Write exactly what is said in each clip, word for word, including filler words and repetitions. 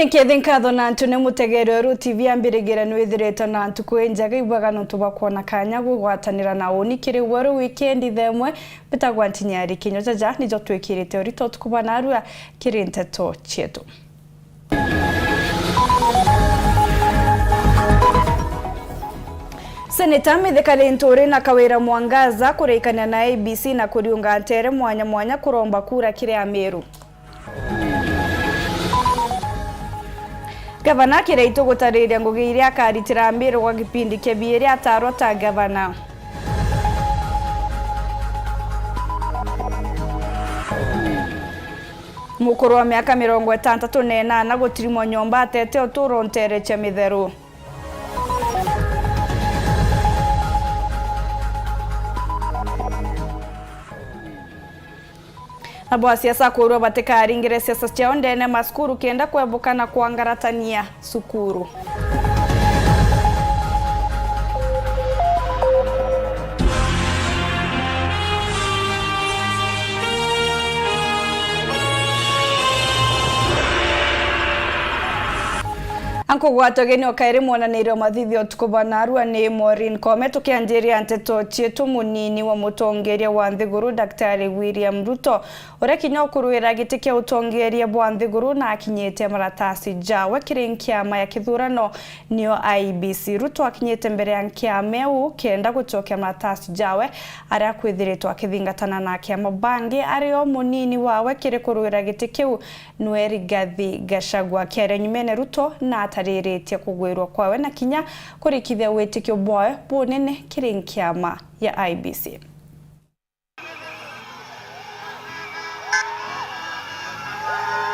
Nkethi nkatho na antu ni mutegeri Weru T V ambirigira nwithirite na ntuku injega ibwega nontu bwa kwona kanya gwigwatanira na uni kiri Weru wikendi themwe. Mbitagwa Ntinyari Kinyua jaja nijo twikirite urito tukuba narua kiri nteto cietu. Seneta Mithika Linturi na Kawira Mwangaza kurikania na I E B C na kuriunga ntere mwanya mwanya kuromba kura kiri Amiru. Gavana Kiraitu gutariria ngugi iria akaritira Amiru gwa gipindi kia biiri atarwa ta gavana. Mukuru wa miaka mirongo itantatu na inana gutirimwa nyomba atete uturo ntere cia mitheru. Nabo asiasa akurwa batikaringire siasa ciao ndene masukuru kenda kwebuka na kwangaratania sukuru. Ankugwatwa ugeni o kairi mwonanirio mathithio utuku bwa narua ni Maureen Koome. Tukianjiria nteto cietu, munini wa mutongeria wa nthiguru Daktari William Ruto, uria kinya ukuruira giti kia utongeria bwa nthiguru na akinyite maratasi jawe kiri nkiama ya kithurano niyo I E B C. Ruto akinyite mbere ya nkiama iu kenda gucokia maratasi jawe aria akwithiritwe akithingatana na akiama bangi, ario munini wawe kiri kuruira giti kiu nwe Rigathi Gachagua. Akiaria nyumene, Ruto na atariritie kugwirwa kwawe na kinya kurikithia witikio bwawe bunene kiri nkiama ya I E B C.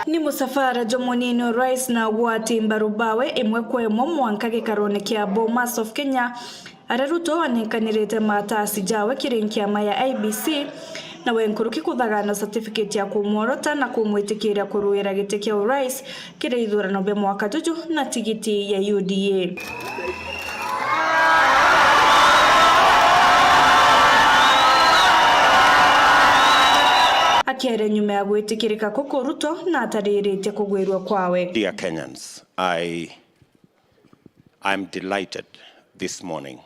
Ni musafara jwa munini wa rais na agwati mbaru bawe imwe kwa imwe mwanka gikarone kia Bomas of Kenya, aria Ruto anenkanirite matasi jawe kiri nkiama ya I E B C, nawe nkuruki kuthagana certificate ya kumworota na kumwitikiria kuruira giti kia urais kiri ithurano bia mwaka juju na tigiti ya U D A. Akiaria nyuma ya gwitikirika kuku, Ruto na atariritie kugwirua kwawe. Dear Kenyans, I, I'm delighted this morning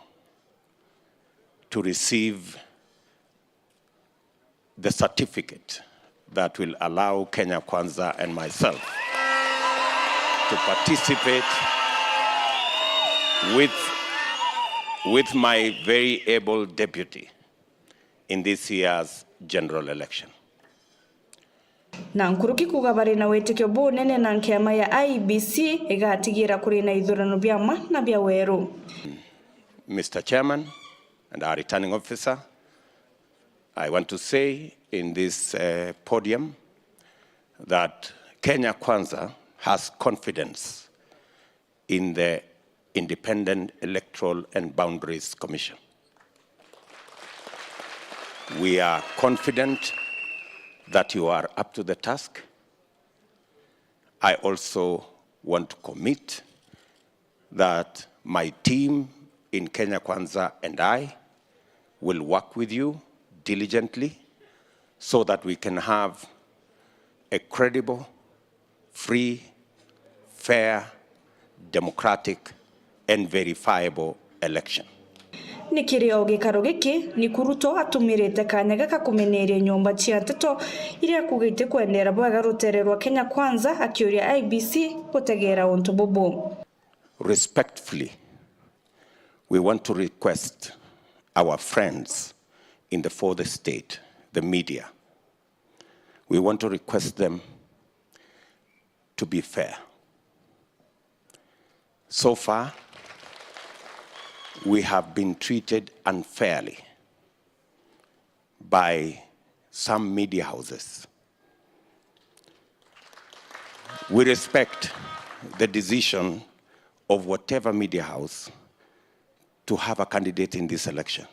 to receive the certificate that will allow Kenya Kwanza and myself to participate with, with my very able deputy in this year's general election. Na nkuruki kuuga bari na witikio bunene na nkiama ya I E B C igatigira kuri na ithurano bia mma na bia weru. Mister Chairman and our returning officer, I want to say in this, uh, podium that Kenya Kwanza has confidence in the Independent Electoral and Boundaries Commission. We are confident that you are up to the task. I also want to commit that my team in Kenya Kwanza and I will work with you diligently so that we can have a credible, free, fair, democratic and verifiable election. Ni kiri o gikaro giki, niku Ruto atumirite kanya gaka kumeneria nyomba cia nteto iria akuuga itikwendera bwega rutere rwa Kenya Kwanza, akiuria I E B C gutegera untu bubu. Respectfully, we want to request our friends in the fourth estate, the media, we want to request them to be fair. So far, we have been treated unfairly by some media houses. We respect the decision of whatever media house to have a candidate in this election.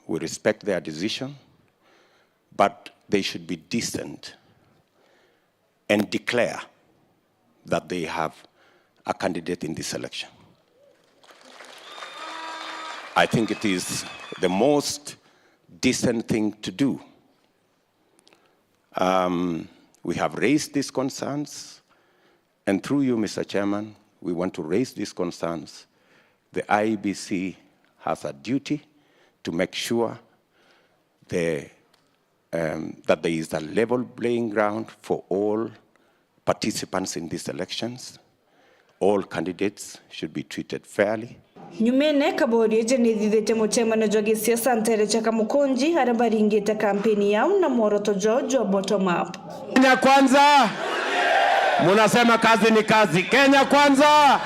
We respect their decision, but they should be decent and declare that they have a candidate in this election. I think it is the most decent thing to do. Um, we have raised these concerns. And through you, Mister Chairman, we want to raise these concerns. The I E B C has a duty to make sure the, um, that there is a level playing ground for all participants in these elections. All candidates should be treated fairly. Nyumene, kaburi iji nithithitie mucemanio jwa gisiasa ntere cia Kamukunji, aria baringite kampeni yao na mworoto jwao jwa bottom up. Kenya Kwanza! Munasema kazi ni kazi. Kenya Kwanza!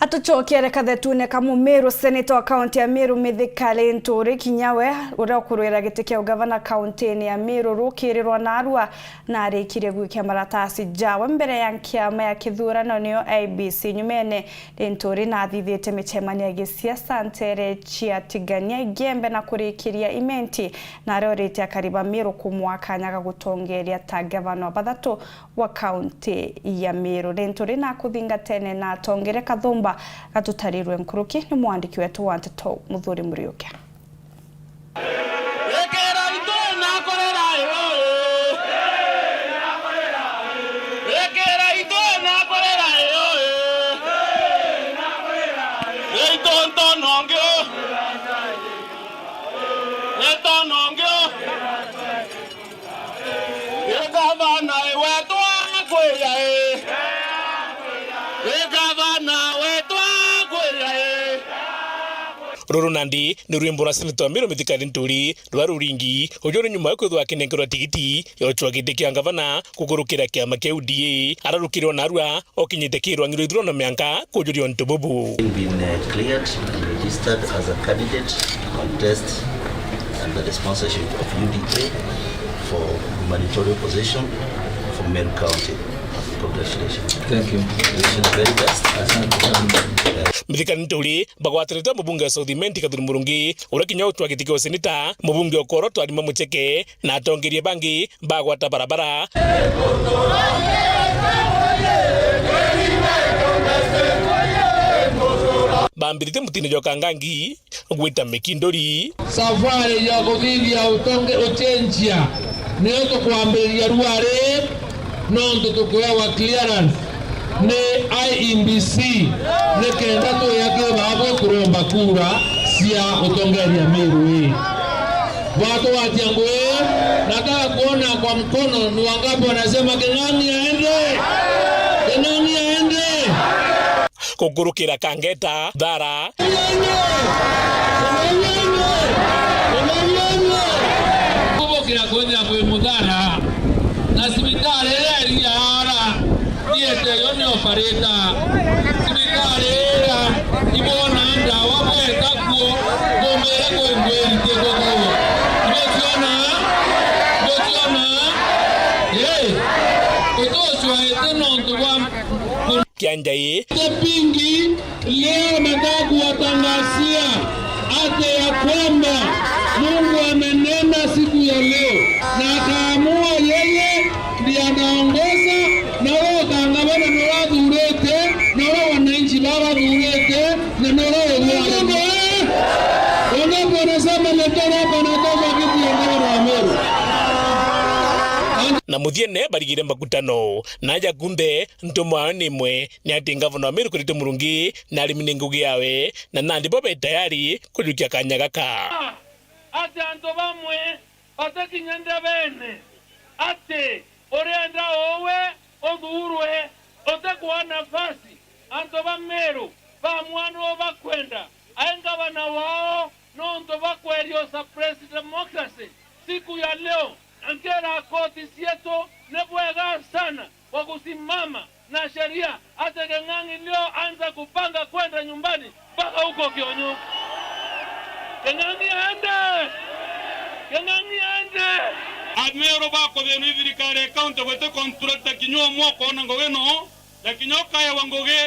Atucokere kathetune ka Mumiru, seneta wa kaunti ya Miru Mithika Linturi, kinya we uria ukurwira giti kia ugavana kauntini ya Miru rukirirwa narua, na arikirie gwikia maratasi jawe mbere ya nkiama ya kithurano niyo I E B C. Nyumene, Linturi nathithitie micemanio ya gisiasa ntere cia Tigania, Igembe na kurikiria Imenti, na ariorite akari ba Miru kumwa kanya ga gutongeria ta gavana wa bathatu wa kaunti ya Miru. Linturi nakuthingatene na atongere kathumba gatutarirwe nkuruki ni mwandiki wetu wa nteto Muthuri Muriuki. Ekera itu na kurera iyo, eh. Ekera itu na kurera iyo, eh. Itu ntonongio. Ntonongio. Gavana wetu akwira ii. Gavana wetu akwira ii. Ruru nandi ni rwimbo rwa seneta wa Miru Mithika Linturi ruria ruringi, uju ni nyuma ya kwithirwa akinenkerwa tigiti ya ucwa giti kia ngavana kukurukira kiama kia U D A. Ararukirwe narua okinyite kirwang'iro ithurano mianka kujuria untu bubu. Been, uh, cleared and registered as a candidate to contest under the sponsorship of U D A for gubernatorial position for Meru County. Congratulations. Thank you. Wish you the very best. Asante. Mithika Linturi bagwatirite mubunge wa South Imenti Kathuri Murungi, uria kinya utwa giti kia useneta, mubunge Okoro Twarima Mucheke, na atongeria bangi bagwata barabara. Bambirite mutine jwa Kangangi gwita Mikinduri. Safari ya kuthithia utonge ucenjia niyo tukwambiriria ruari, nontu tukuewa clearance ni I E B C, nikenda twiyakire baabwe kuromba kura cia utongeria Miru ii. Watu wa Tiangui, nataka kuona kwa mkono ni wangapi wanasema King'ang'i aende? King'ang'i aende! Kukurukira Kangeta, Thara. Aende! Aende! Aende! Kubukira kwithira kwi Muthara, na cibitari iria iri Ara. Thiete yo ni opareta. Cibitari iria ibona ndawa bweta kuo, kumbire kwingwirite kuo. Ndociona? Ndociona? Ii. Utucwaite nontu bwa Kianjai. Kipindi leo nataka kuwatangazia hata ya kwamba Mungu amenena siku ya leo na akaamua yeye ndiye anaongoza, na wewe utangavana na wathurite, na wewe wananchi babathurite, na na wewe mwana. Wangapi wanasema Letero hapa anatosha kiti ya gavana wa Meru? Na muthiene barigire makutano, na aja kunthe ntumwa yao ni imwe, ni ati ngavana wa Meru Kiriti Murungi na arimi ni ngugi yawe, na nandi bo be tayari kujukia kanya gaka. Ati antu bamwe batikinya ndebene, ati urienda uwe uthuurwe, utikwa nafasi. Antu ba Meru bamwanu bakwenda ae ngavana wao nontu bakweria suppress democracy. Siku ya leo, nkera koti cietu ni bwega sana kwa kusimama na sheria, ati King'ang'i leo anza kupanga kwenda nyumbani mpaka huko Kionyo. King'ang'i aende! King'ang'i aende! Ameru bakuthinwa i thirikari ya county guti contractor kinya umwe ukoona ngugi no, na kinya ukaewa ngugi,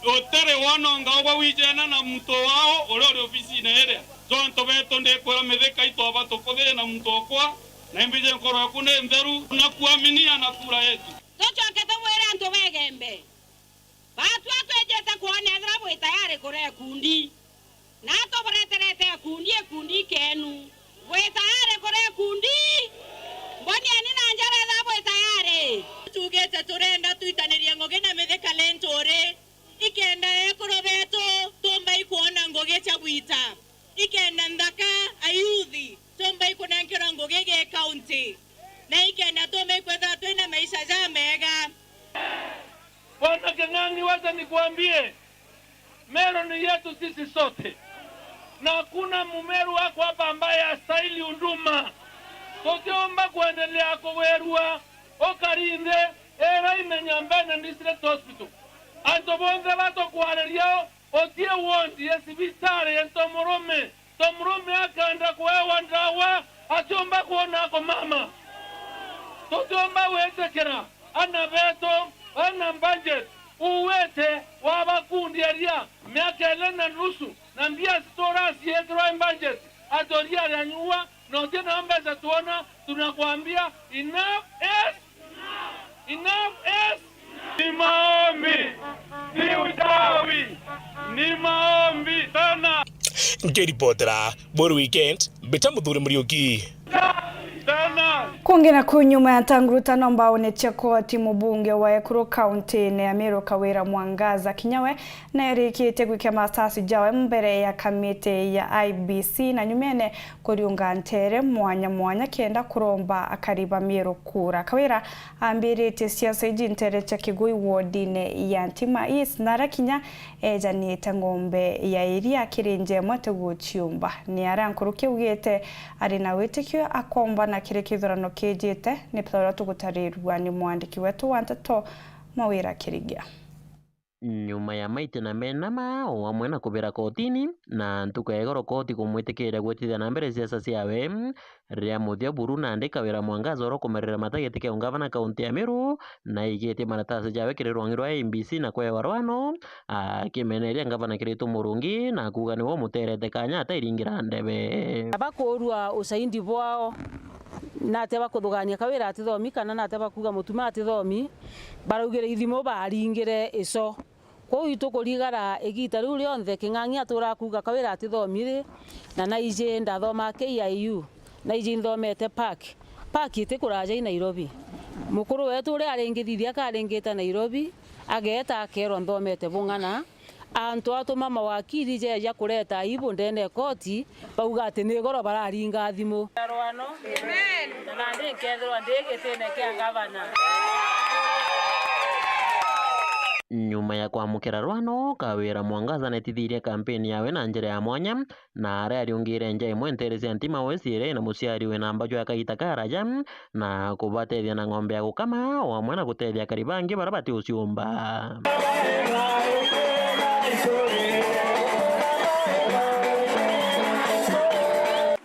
utiri wononga ugwe wijena na muntu wao uria uri ofisine iria. So antu betu ndikwira Mithika itwaba tukuthire na muntu okwa, na imbiji nkoro yaku ni ntheru na kuaminia na kura yetu. Tucoke tumwire antu ba Igembe, baatwa twijite kwona ethira bwi tayari kuria ikundi. Na tubureterete ikundi, ikundi keenu. Bwi tayari kuria ikundi? Mbonieni na njara ethira bwi tayari. na ikenda tumikwetha twina maisha jamega. Bwana King'ang'i, wacha nikwambie, Meru ni yetu sisi sote, na hakuna Mumeru wako hapa ambaye hastahili huduma. Tutiumba kuendelea kugwirua ukari nthi ira imenya mbene District Hospital. Antu bonthe batukwariria o, utie wondi ya cibitari ya ntomurume, ntomurume akenda kuewa ndawa, atiumba kwona ako mama. Tutiumba gwitikira ana betu bana budget uwite wabakundiaria miaka iri na nusu, na mbia citura ciikirwa budget, aturia ria nyua, na uti na mbeca twona, tunakwambia enough is enough is. Ni maombi, ni uchawi, ni maombi tena. Nkiripotera Buru Weekend, mbita Muthuri Muriuki. Tena. Kungi na kuu nyuma ya ntangurutano mbaone cia koti, mubunge wa ekuru kaunti-ini ya Meru Kawira Mwangaza kinya we naerikitie gwikia maratathi jawe mbere ya kamiti ya I B C, na nyumene kuriunga ntere mwanya mwanya kenda kuromba akari ba Meru kura. Kawira ambiritie siasa iji ntere cia Kigui wodine ya Ntima East, na ara kinya ejanite ng'ombe ya iria kiri nja imwe tiguciumba. Ni ara nkuruki augite ari na witikio akombana kiri kithurano kijite, ni bita uria tugutarirua ni mwandiki wetu wa nteto Mawira Kirigia. Nyuma ya maiti na menama, o amwe na kubira kotini, na ntuku ya igoro koti kumwitikiria gwitithia na mbere siasa ciawe, ria muthia buru nandi Kawira Mwangaza uria ukumerera mata giti kia ungavana kaunti ya Meru, na aikitie maratasi jawe kiri rwangi rwa I E B C na kwewa rwano, akimeneria ngavana Kiraitu Murungi, na kuuga niwe umuterete kanya atairingira ndebe. Bakuurua ucaindi bwao, na atia bakuthugania Kawira atithomi, kana na atia bakuuga Mutuma atithomi, baraugire ithimo baringire ico. Kwou itukurigara igiita riu rionthe King'ang'i atuura akuuga Kawira atithomi ri, na naiji ndathomaa K I U, naiji nthomete park. Park iti kuraja i Nairobi. Mukuru wetu uria aringithithia akaringita Nairobi, ageeta akeerwa nthomete bung'ana. Antu atuma mawakiri jeeja kureta aibu ndene ya koti, bauga ati ni igoro bararinga thimu. Rwano. Amen. Na nandi nkethirwa ndi gitine kia ngavana. Nyuma ya kwamukira rwano, Kawira Mwangaza netithirie kampeni yawe na njira ya mwanya, na aria ariungire nja imwe ntere cia Ntima West iria ina muciari wina mbaju ya kaita karaja, na kubatethia na ng'ombe ya gukama, o amwe na gutethia akari bangi baria bati uciumba.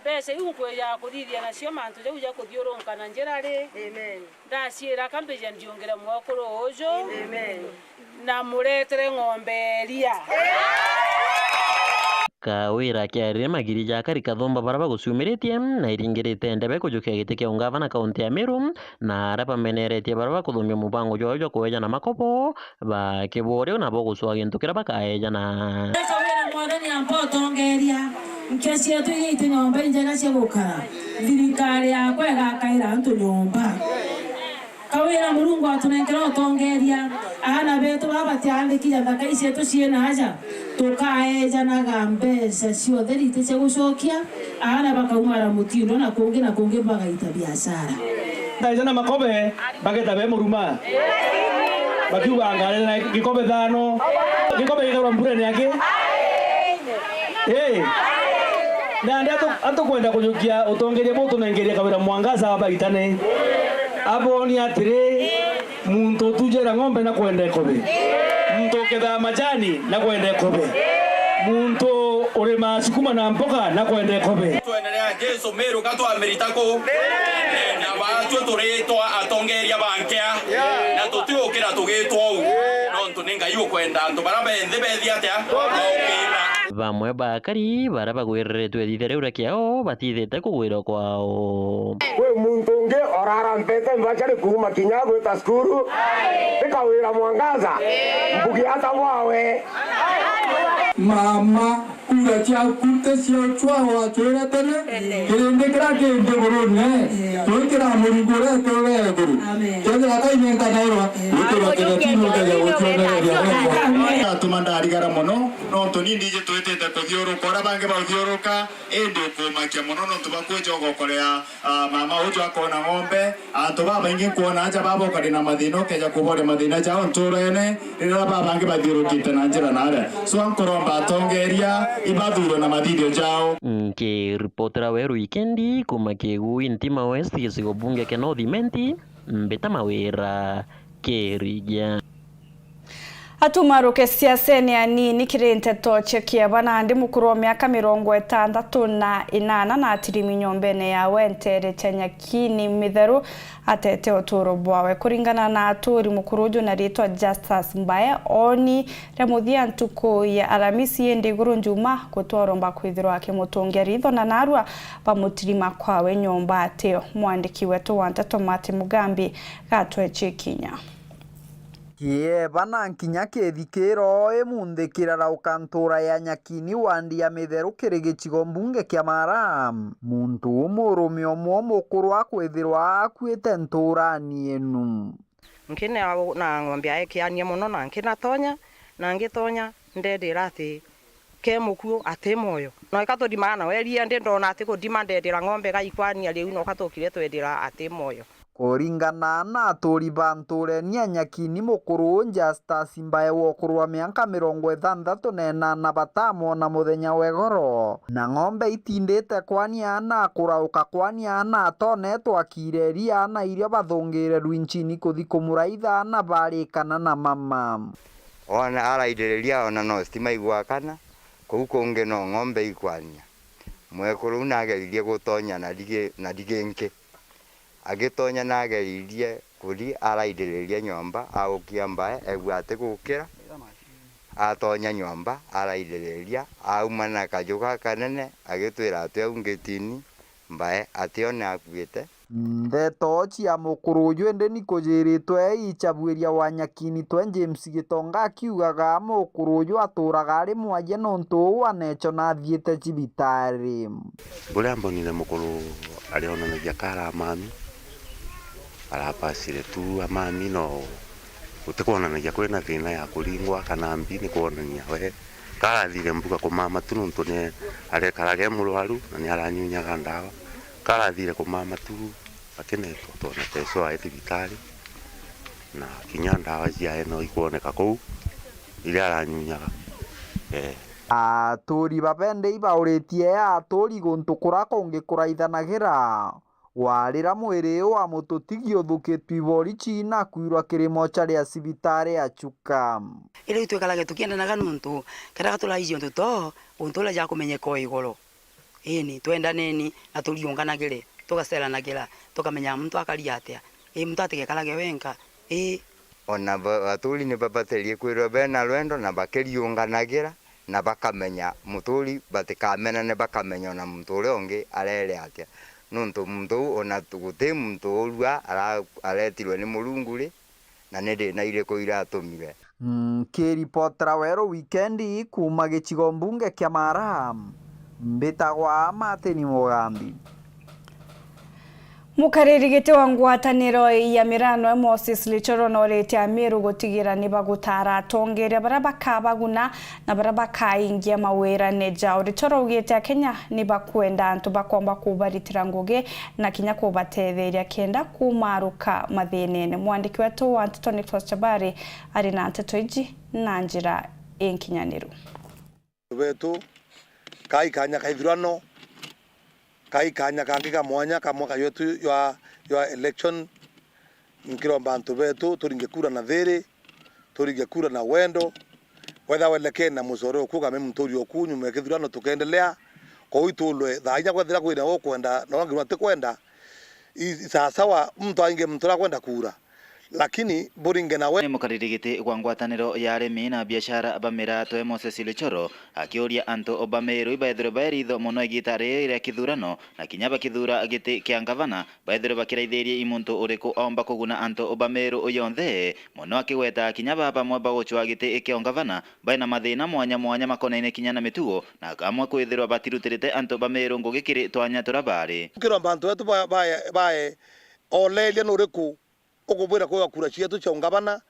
Mbeca iu nkwija kuthithia nacio mantu jau ja kuthiurunka na njira ri? Amen. Ndaciira ka mbije ndiungire mwekuru uju. Amen. Na muretere ng'ombe iria. Kawira akiarire magiri ja akari kathumba baria baguciumiritie na iringirite ndebe kujukia giti kia ungavana kaunti ya Meru, na aria bameneretie baria bakuthumbia mubango jwao jwa kweja na makobo, bakiboria nabo gucua gintu kiria bakaejana. Kawira Mwathani ampa utongeria, nkia cietu iria iti nyomba injega cia gukara, thirikari yakwa igakaira antu nyomba. Kawira Murungu atunenkera utongeria, aana betu baba batiaandikithia nthaka icietu ciina aja, tukaejanaga mbeca ciothe riti cia gucokia, aana bakaumara mutindo na kungi na kungi bagaita biashara. Ndaejana makobe, bageta be muruma. Bakiuga ngare na gikobe thano. Gikobe gikaura mbura ni aki? Ii. Nandi atu-, atukwenda kujukia utongeria buu tunengeria Kawira Mwangaza abaitane. Aboni atiri, muntu utujera ng'ombe na kwenda ikobe. Muntu ukethaa majani na kwenda ikobe. Muntu urimaa sukuma na mboga na kwenda ikobe. Twendelea Jesu Meru katwamirita ku. Na batwi turitwa atongeria ba nkea. Na tutiukira tugitwa uu. Nontu ni Ngai ukwenda antu baria be nthi bethi atia? Baukira. Bamwe ba akari baria bagwiriritwe ithitha riu ria kiao batithite kugwirwa kwao. Kwi muntu ungi orara mpete mbachari kuuma kinya gwita cukuru, ti Kawira Mwangaza, mbugi ata bwawe. Mama, kura ciaku ti cio cwao atwire tene, kirindi kiria ki nthigurune, twi kira Murungu uria uturi iguru. Kethira Ngai ni nkanairwa, gukirwa kenya tino ngeja gucionereria wengwa. Atuma ndarigara mono, nontu ni ndiji twitite kuthiuruka uria bangi bauthiuruka, indi ukumakia mono nontu bwa kwija ugokorea, ah, mama uju akona ng'ombe. Antu babaingi nkwona aja baba ukari na mathina, ukeja kuboria mathina jao nturene, riria babangi bathiurukite na njira naria. So, nkuromba atongeria ibathurwe na mathithio jao. Nkiripotera Weru Wikendi kuma Kigui Ntima West, gicigo bunge kia North Imenti, Mbita Mawira, Kirigia. Atumaruke siasene anini kiri nteto cia kieba, nandi mukuru wa miaka mirongo itantatu na inana na atirimi nyombene yawe nteere cia Nyakini Mitheru atete uturo bwawe. Kuringana na aturi, mukuru uju na ritwa Justus Mbae ooni ria muthia ntuku ya Aramisi, indi iguru njuma gutwaromba kwithirwa akimutungia ritho na narua bamutirima kwawe nyomba ateo. Mwandiki wetu wa nteto Martin Mugambi gatweci kinya. Kieba na nkinya kithikiro imunthi kirarauka ntura ya Nyakini wandi ya Mitheru kiri gicigo mbunge kia Mara. Muntu umurume umwe umukuru akwithirwa akuite nturani inu. Nkina na ng'ombe yae kiania mono, na nkinatonya, na ngitonya ndendira ati ke mukuu ati moyo. No ika tuthimaga na weria ndi ndona ati kuthima ndendira ng'ombe gaikwania riu, no katukire twendira ati moyo. Kuringana na aturi ba ntureni ya Nyakini, mukuru uu Justus Mbae wa ukuru wa mianka mirongo ithanthatu na inana batamwona muthenya wa igoro, na ng'ombe itindite kwania na kurauka kwania na atone twakire iria na irio bathungire rwinchini kuthi kumuraitha na barikana na mama. Ona araindiriria ona no stima igwakana, kuu kungi no ng'ombe ikwania. Mwekuru uu nageririe gutonya na rigi-, na rigingi. Agitonya nageririe kuthi araindiriria nyomba, agukia Mbae, egua atigukira, atonya nyomba, araindiriria, auma na kaju gakanene, agitwira ati au ngitini, Mbae atione akuite. Ndeto cia mukuru uju indi ni kujiritwe ichabuiria wa Nyakini twe James Gitonga akiugaga mukuru uju aturaga ari mwaje nontu uu anecho na athiite cibitari. Buria mbonire mukuru arionanagia ka aramami, arapacire tu amami no gutikwonanagia kwina thina ya kuringwa kana mbi, ni kwonania we karathire mbuga kumama tu nontu ni arekaraga e murwaru na ni aranyunyaga ndawa. Karathire kumama tu akinetwa twona teco ae thibitari na kinya ndawa ciae no ikwoneka kuu iria aranyunyaga. Eh. Aturi babende ibauritie aturi guntu kura kungi kuraithanagira. Warira mwiri wa mututigi uthukitwe iborichi na kwirwa kiri mochari ya cibitari ya Chuka. Riu twikarage tukiendanaga nontu kethira turaiji untu to untu uria jakumenyeka o igoro. Iini, twendaneni na turiunganagire, tugaceranagira, tukamenya muntu akari atia. Ii, muntu atigekarage wenka. Ii. Ona ba-, aturi ni babaterie kwirwa bena rwendo na bakiriunganagira na bakamenya muturi, batikamenane, bakamenya ona muntu uria ungi arere atia. Nontu muntu uu ona tu-, guti muntu urua ara-, aretirwe ni Murungu ri, na ni thina iriku iratumire? Nkiripotera Weru Wikendi kuuma gicigo mbunge kia Mara, mbitagwa Martin Mugambi. Mukariri giti wa ngwataniro ya mirano e Moses Lichoro noritie Amiru gutigira ni bagutara atongeria baria bakabaguna na baria bakaingia mawirane jao. Lichoro augite Akenya ni bakwenda antu bakomba kubaritira ngugi na kinya kubatetheria kenda kumaruka mathinene. Mwandiki wetu wa nteto Nicholas Chabari ari na nteto iji na njira inkinyaniru. Betu, kai kanya ka ithurano, kai kanya kangi ka mwanya ka mwaka jwetu jwa, jwa election. Nkiromba antu betu turinge kura na thiri, turinge kura na wendo. Wetha welekene na mucore uku, kame munturi uku, nyuma ya kithurano tukendelea. Kou itulwe thaa inya kwethira kwina ukwenda na uria nginya atikwenda. I, i sawasawa, muntu ainge muntu uria akwenda kura. Lakini buringe nawe. Ni mukariri giti gwa ngwataniro ya arimi na biashara ba miraa twe Moses Lichoro akiuria antu ba Meru ibaethirwe baeritho mono igita riri ria kithurano na kinya bakithura giti kia ngavana, baethirwe bakiraithirie i muntu uriku omba kuguna antu ba Meru yonthe, mono akigweta kinya ba bamwe bagucwa giti kia ngavana baina mathina mwanya mwanya makonaine kinya na mitugo, na akamwe kwithirwa batirutirite antu ba Meru ngugi kiri twanya turia bari. Ukiromba antu betu ba, ba, bae oleria nuriku ukubwira kuga kura cietu cia ungavana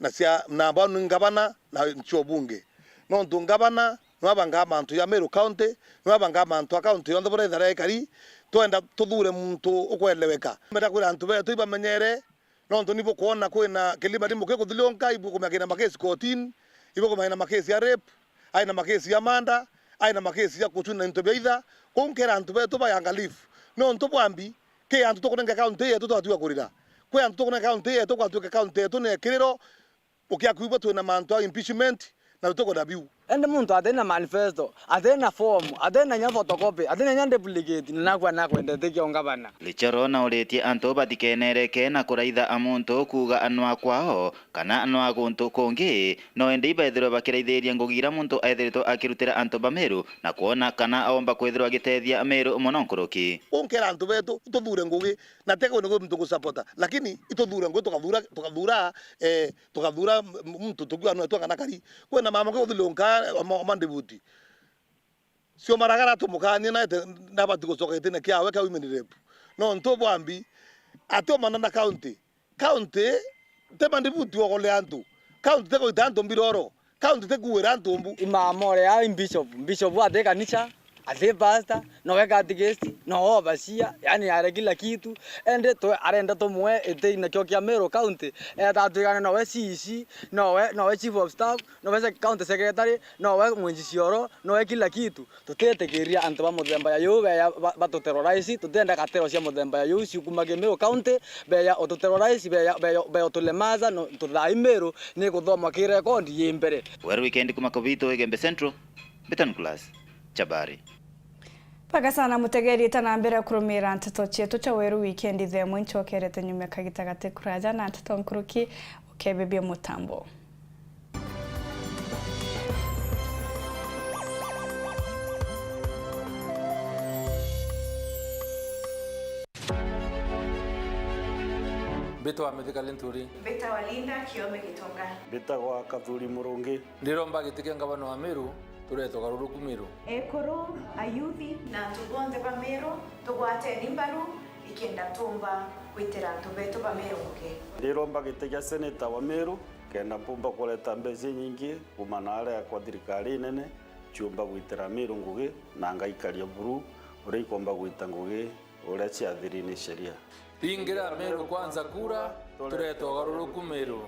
na cia, na ambao ni ngavana na cia ubunge. Nontu ngavana niwe abangaa mantu ja Meru County, niwe abangaa mantu a county yonthe buria ithara ikari, twenda tuthure muntu ukweleweka. Mbenda kwira antu betu ibamenyere, nontu nibukwona kwina kilima ni muki kuthilunka, ibukumenya kina makesi kotini, ibukumenya na makesi ya rape, ai na makesi ya manda, ai na makesi ya kucuna into bia itha. Kou nkera antu betu ba angalifu, nontu bwambi ki antu tukunenga county yetu twatiga kurira. Kwi antu tukunenga county yetu, gwatuika county yetu ni ekiriro, ukiakwigua twina mantu a impeachment na tutikona biu. Indi muntu atina manifesto, atina form, atina nya photocopy, atina nya duplicate, na nakwa nakwendete kio ngavana. Richard nauritie antu batikenereke na kuraitha a muntu kuuga anwa kwao kana anwa guntu kungi, no indi ibaithirwe bakiraithiria ngugi iria muntu ethiritwe akirutira antu ba Meru na kwona kana aomba kwithirwa agitethia Meru mono nkuruki. Unkera antu betu ituthure ngugi, na teke ni gwi muntu gusapota, lakini ituthure ngugi, tukathura, tukathura, eh, tukathura m-, muntu tukiuga nwe twang'ana kari. Kwina mama ke uthilunka oma, oma ndibuti. Cio maragara tumukanie na ete nabati gucoka gitine kiawe kia women rep. Nontu bwambi, ati omana na county. County ti mandibuti ogole antu. County ti gwita antu mbiroro. County ti kuwira antu mbu. Imama uria ai bishop, bishop ati kanisa, ati pastor, nowe catechist, nowe overseer, yani are kila kitu. Ende twe, arenda tumwe iti nakio kia Meru County, eta atwigane nowe C E C, nowe, nowe chief of staff, nowe se-, county secretary, nowe mwenji cioro, nowe kila kitu. Tutiitikiria antu ba muthemba ya juu beya ba-, batuterrorize, tutienda gatero cia muthemba ya juu ciukuma Kimiru County, beya ututerrorize, beya, beya, beya utulematha, no, tuthai Miru ni kuthoma ki rekondi yi mbere. Weru weekend kuma Kobito, Igembe Central, Mbita Nicholas, Chabari. Bwega sana mutegeri, ta na mbere kurumira nteto cietu cia Weru weekend, themwe ncokerete nyuma kagita gati kuraja na nteto nkuruki, ukebibia mutambo. Mbitwa Mithika Linturi. Mbitagwa Linda Kiome Gitonga. Mbitagwa Kathuri Murungi. Ndiromba giti kia ngavana wa Meru, turete ugaruruku Meru. Ekuru, ayuthi, na antu bonthe ba Meru, tugwateni mbaru, ikenda tumba gwitira antu betu ba Meru ngugi. Ndiromba giti kia seneta wa Meru, kenda mpumba kureta mbeca inyingi kuuma naaria kwa thirikari inene, ciumba gwitira Meru ngugi, na ngaikaria buru uria ikomba gwita ngugi uria ciathiri ni sheria. Pingira Meru Kwanza kura, turete ugaruruku Meru.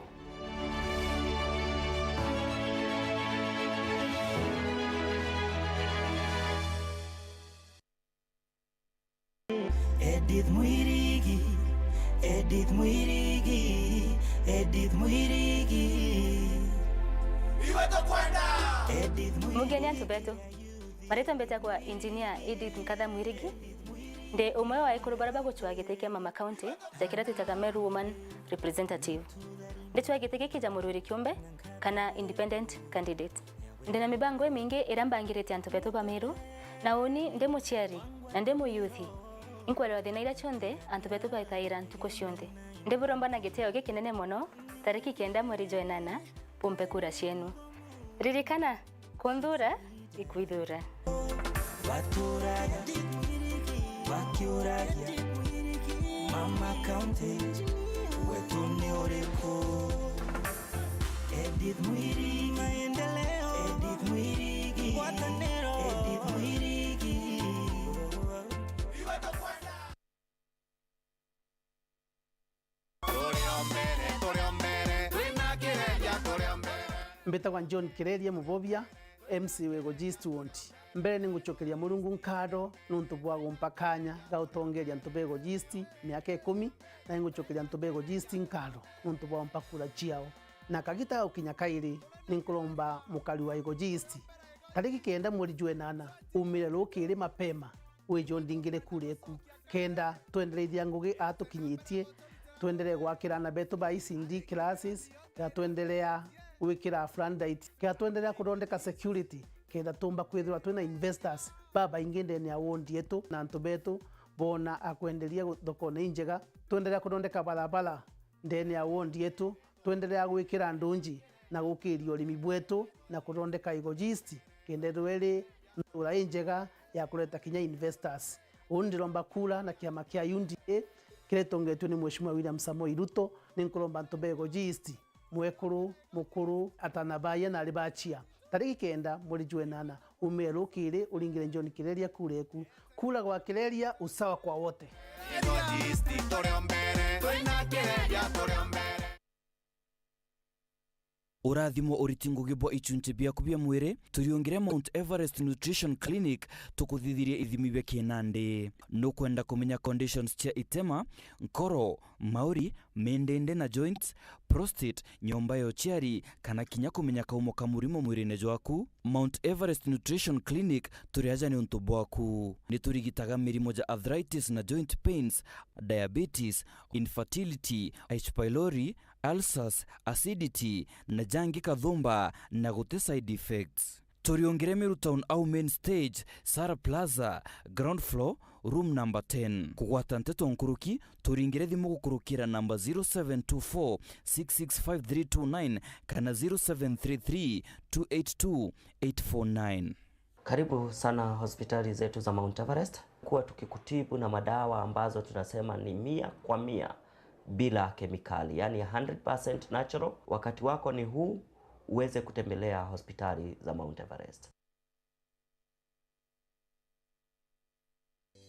Edith Mwirigi, Edith Mwirigi, Edith Mwirigi. Iwe tukwenda! Edith Mwirigi. Mugeni antu betu. Maritwa mbitagwa Engineer Edith Nkatha Mwirigi. Ndi umwe wa ekuru baria bagucwaa giti kia Mama County, ja kiria twitaga Meru Woman Representative. Ndicwaa giti giki ja murwiri kiumbe, kana independent candidate. Ndi na mibango imingi iria mbangirite antu betu ba Meru, na uni ndi muciari, na ndi muyuthi. Inkwelewa thina iria cionthe antu betu baithaira ntuku cionthe. Ndiburomba na gitio gikinene mono, tariki kenda mweri jwa inana, bumpe kura cienu. Ririkana, kunthura ikwithura. Baturaga bakiuragia, Mama County, wetu ni uriku? Edith Mwirigi, maendeleo. Edith Mwirigi, ngwataniro. Edith Mwirigi. Turi o mbere, turi o mbere, twina Kireria, turi o mbere. Mbitagwa John Kireria Mubobia, M C wa Igoji East Ward. Mbere ni ngucokeria Murungu nkatho nuntu bwa gumpa kanya ga utongeria antu ba Igoji East miaka ikumi, na ni ngucokeria antu ba Igoji East nkatho nuntu bwa gumpa kura ciao. Na kagita ga gukinya kairi, ni nkuromba mukari wa Igoji East, tariki kenda mweri jwa inana, umire rukiri mapema, wije undingire kura eku, kenda twendereithia ngugi aa tukinyitie, twenderee gwakira aana betu ba E C D classes, kenda twenderea gwikira floodlight, kenda twenderea kuthondeka security, kenda tumba kwithirwa twina investors babaingi ndene ya ward yetu, na antu betu boona akwenderia gu-, thokone injega, twenderea kuthondeka barabara ndene ya ward yetu, twenderea gwikira ndunji na gukiria urimi bwetu na kuthondeka Igoji East, kenda ithirwa iri ntura injega ya kureta kinya investors. Uu ndiromba kura na kiama kia U D A kiria gitongetue ni Mheshimiwa William Samoei Ruto, ni nkuromba antu ba Igoji East mwekuru, mukuru, atana baye na ari bachia. Tariki kenda mweri jwa enana, umie rukiri, uringire John Kireria kura eku. Kura gwa Kireria, usawa kwa wote. Urathimo uriti ngugi bwa ichunchi biaku bia mwiri, turiungire Mount Everest Nutrition Clinic, tukuthithirie ithimi bia kinandi. Nukwenda kumenya conditions cia itema, nkoro, mauri, mindindi na joints, prostate, nyomba ya uciari, kana kinya kumenya kaumo ka murimo mwirine jwaku? Mount Everest Nutrition Clinic turi aja niuntu bwaku. Ni turigitaga mirimo ja arthritis na joint pains, diabetes, infertility, H. pylori, ulcers, acidity, na jangi kathumba, na guti side effects. Turiungire Meru Town au main stage, Sara Plaza, ground floor, room number ten. Kugwata nteto nkuruki, turingire thimu gukurukira namba zero seven two four six six five three two nine kana zero seven three three two eight two eight four nine. Karibu sana hospitali zetu za Mount Everest. Kuwa tukikutibu na madawa ambazo tunasema ni mia kwa mia bila kemikali, yani hundred percent natural. Wakati wako ni huu, uweze kutembelea hospitali za Mount Everest.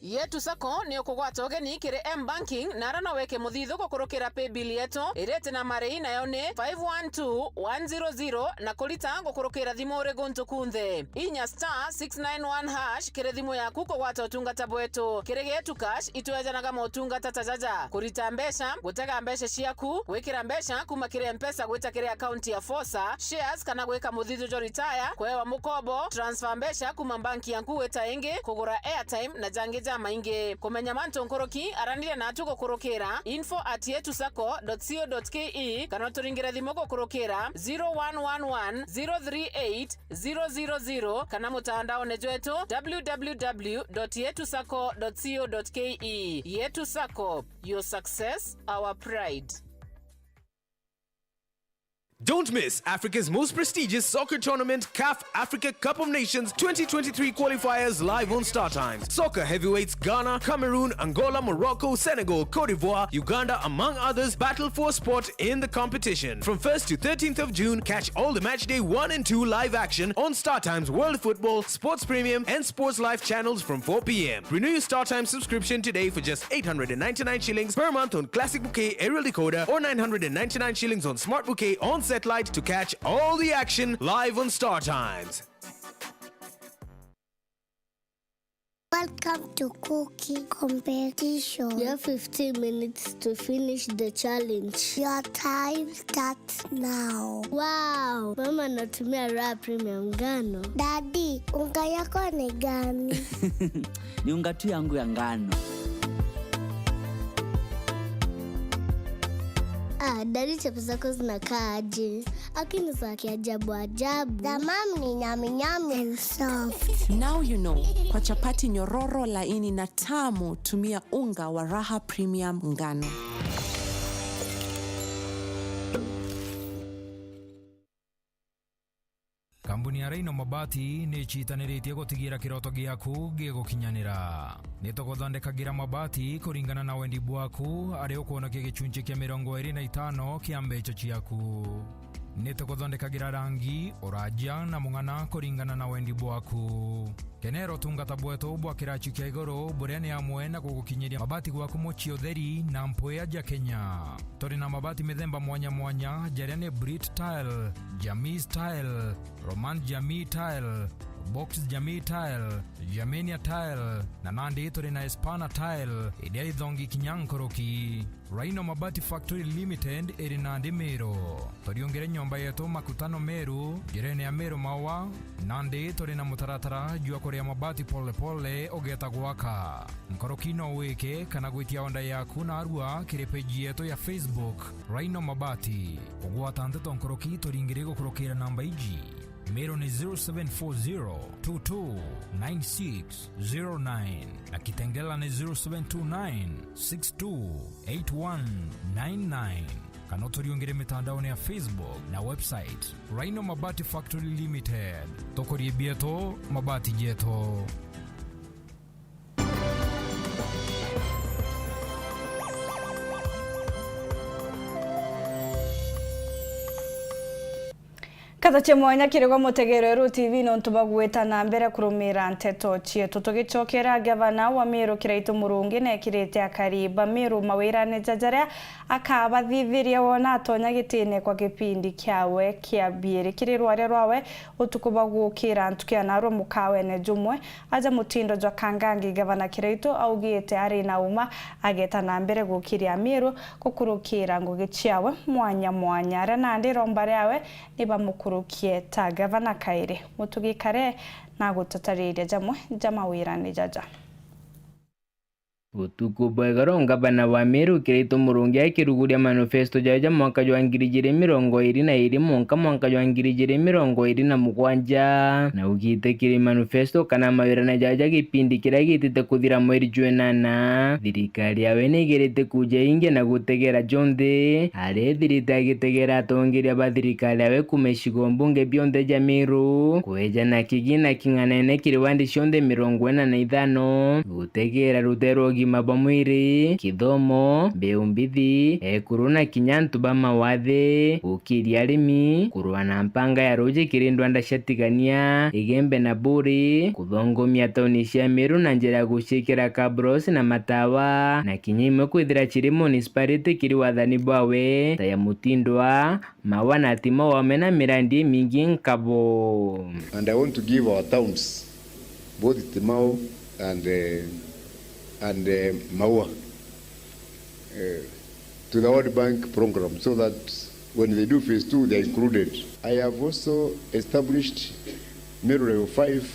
Yetu Sacco ni ukugwata ugeni kiri M-Banking, na ara no wike muthithu gukurukira paybill yetu iriti na marei, nayo ni five one two one zero zero, na kurita gukurukira thimu uri guntu kunthe. Inya star six nine one hash kiri thimu yaku kugwata utungata bwetu. Kiri Getu Cash, itwejanaga motungata ta jaja: kurita mbeca, gutega mbeca ciaku, gwikira mbeca kuma kiri M-Pesa gwita kiri akaunti ya Fosa, shares kana gwika muthithu jwa retire, kuewa mukobo, transfer mbeca kuma banki yaku gwita ingi, kugura airtime na jangi jamaingi. Kumenya mantu nkuruki, araniria natu gukurukira info at yetu sacco dot co dot ke kana uturingire thimu gukurukira zero one one one zero three eight zero zero zero kana mutandaone jwetu w w w dot yetu sacco dot co dot ke. Yetu Sacco, your success, our pride. Don't miss Africa's most prestigious soccer tournament, CAF Africa Cup of Nations twenty twenty-three qualifiers, live on Star Times. Soccer heavyweights Ghana, Cameroon, Angola, Morocco, Senegal, Cote d'Ivoire, Uganda, among others, battle for a spot in the competition. From first to thirteenth of June, catch all the match day one and two live action on Star Times World Football, Sports Premium, and Sports Life channels from four p m. Renew your Star Times subscription today for just eight hundred and ninety-nine shillings per month on Classic Bouquet aerial decoder or nine hundred and ninety-nine shillings on Smart Bouquet on satellite to catch all the action live on Star Times. Welcome to cooking competition. You have fifteen minutes to finish the challenge. Your time starts now. Wow, mama anatumia Raha Premium ngano. Daddy, unga yako ni gani? Ni unga tu yangu ya ngano. Ah, daddy, chapo zako zinakaa aje? Lakini za kiajabu ajabu. The mom ni nyami nyami and soft. Now you know. Kwa chapati nyororo, laini na tamu, tumia unga wa Raha Premium ngano. Kambuni ya Rhino Mabati ni icitaniritie gutigira kiroto giaku gigukinyanira. Ni tuguthondekagira mabati kuringana na wendi bwaku, aria ukwonokia gicunci kia mirongo iri na itano kia mbeca ciaku. Ni tuguthondekagira rangi, uraja na mung'ana kuringana na wendi bwaku. Kenera utungata bwetu bwa kirachi kia iguru, buria ni amwe na gugukinyiria mabati gwaku mucii utheri na mpwia ja Kenya. Turi na mabati mithemba mwanya mwanya, jaria ni Brit Tile, Jamii Tile, Roman Jamii Tile, Box Jamii Tile, Germania Tile, na nandi turi na Espana Tile, iria ithongi kinya nkuruki. Rhino Mabati Factory Limited iri nandi Meru. Turiungire nyomba yetu Makutano Meru, njirene ya Meru Maua, nandi turi na mutaratara jwa kuria mabati pole pole ugeeta gwaka. Nkuruki no wike kana gwitia order yaku narua kiri page yetu ya Facebook, Rhino Mabati. Kugwata nteto nkuruki turingire gukurukira namba iji. Meru ni zero seven four zero two two nine six zero nine na Kitengela ni zero seven two nine six two eight one nine nine. Kana uturiungire mitandaone ya Facebook na website, Rhino Mabati Factory Limited. Tukurie bietu, mabati jetu. Nkatho cia mwanya kiri gwe mutegeri wa Ruuru T V nontu bwa gwita na mbere kurumira nteto cietu. Tugicokera, gavana wa Meru Kiraitu Murungi neekirite akari ba Meru mawirane ja jaria akabathithiria wona atonya gitine kwa gipindi kiawe kia biiri. Kiri rwaria rwawe utuku bwa gukira ntuku ya narua mukawene jumwe, aja mutindo jwa Kangangi, gavana Kiraitu augite ari na uma ageta na mbere gukiria Meru gukurukira ngugi ciawe mwanya mwanya, aria nandi iromba riawe ni bamukurukie ta gavana kairi. Mutugi Kare na gutatariria jamwe ja mawirane jaja. Utuku bwa igoro, ngavana wa Meru Kiraitu Murungi akiruguria manifesto jawe ja mwaka jwa ngiri ijiri mirongo iri na iri mwanka mwaka jwa ngiri ijiri mirongo iri na mugwanja, na ugite kiri manifesto kana mawirane jawe ja gipindi kiria gitite kuthira mweri jwa inana, thirikari yawe ni igerete kuja ingi na gutegera jonthe, ari ethirite agitegera atongeria ba thirikari yawe kuma icigo mbunge bionthe ja Meru, kweja na kigina king'anene kiri wandi cionthe mirongo ina na ithano, gutegera rute rwa ugima bwa mwiri, kithomo, mbiu mbithi, ekuru na kinya antu ba mawathe, gukiria arimi, kurua na mpanga ya ruuji kiri ndwanda cia Tigania, Igembe na Buri, kuthongomia tauni cia Meru na njira ya guciikira kabros na matawa, na kinya imwe kwithira ciri municipality kiri wathani bwawe, ta ya Mutindwa, Maua na Timau, amwe na mirandi imingi nkabo. And I want to give our towns, both Timau and, eh, and, eh, Maua, eh, to the World Bank program so that when they do phase two, they are included. I have also established Meru Level five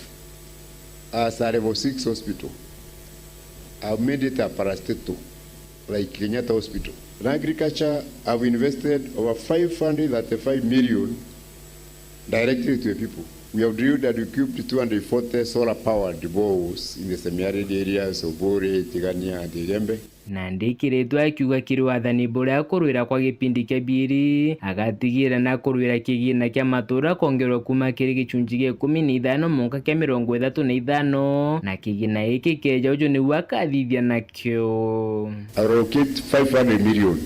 as a Level six hospital. I've made it a parastatal, like Kenyatta Hospital. In agriculture, I've invested over five hundred thirty-five million directly to the people. We have drilled and equipped two hundred forty solar powered boreholes in the semi-arid areas of Buri, Tigania, and Igembe. Nandi Kiraitu akiuga kiri wathani buria akurwira kwa gipindi kia biiri, agatigira na kurwira kigina kia matura kwongerwa kuma kiri gicunji gia ikumi na ithano mwanka kia mirongo ithatu na ithano, na kigina giki keja uju niu akathithia nakio. Allocate five hundred million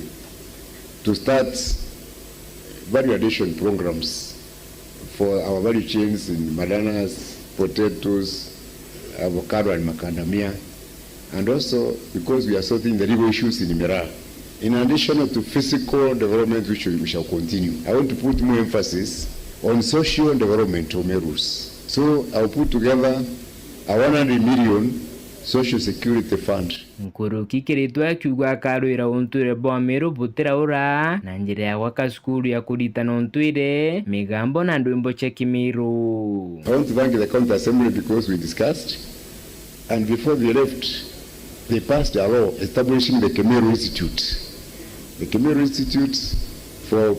to start value addition programs for our value chains in bananas, potatoes, avocado and macadamia, and also because we are sorting the legal issues in Miraa. In addition to physical development, which we shall continue, I want to put more emphasis on social development of Merus. So I'll put together a one hundred million social security fund. Nkuruki Kiraitu akiuga akarwira untwire bwa Meru butiraura na njira ya gwaka cukuru ya kuritana untwire, migambo na ndwimbo cia Kimiru. I want to thank the County Assembly because we discussed, and before they left, they passed a law establishing the Kimeru Institute. The Kimeru Institute for